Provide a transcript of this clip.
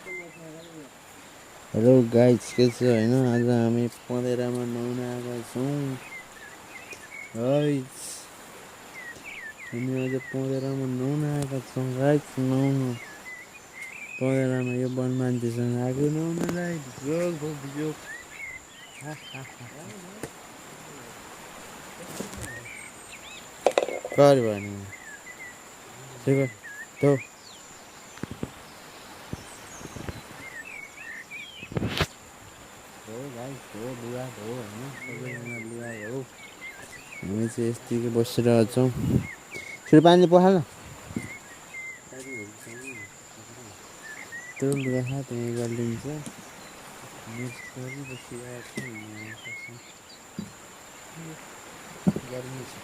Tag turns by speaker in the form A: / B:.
A: Hello guys, के छ होइन? आज हामी पँधेरामा नुहाउन आएका छौँ गाइस। हामी आज पँधेरामा नुहाउन आएका छौँ गाइस। नुहाउनु पँधेरामा यो वन मान्छेसँग आएको नुहाउनलाई। कहाँबाट भयो नि ठिकै त हो गाइस, हो लुगा हो होइन, सबैजना लुगा हो। हामी चाहिँ यस्तै बसिरहेको छौँ। फेरि पानीले पखाल्न त्यो लुगा त्यहीँ गरिदिन्छ। मुस्करी बसिरहेको छु गर्मी छ।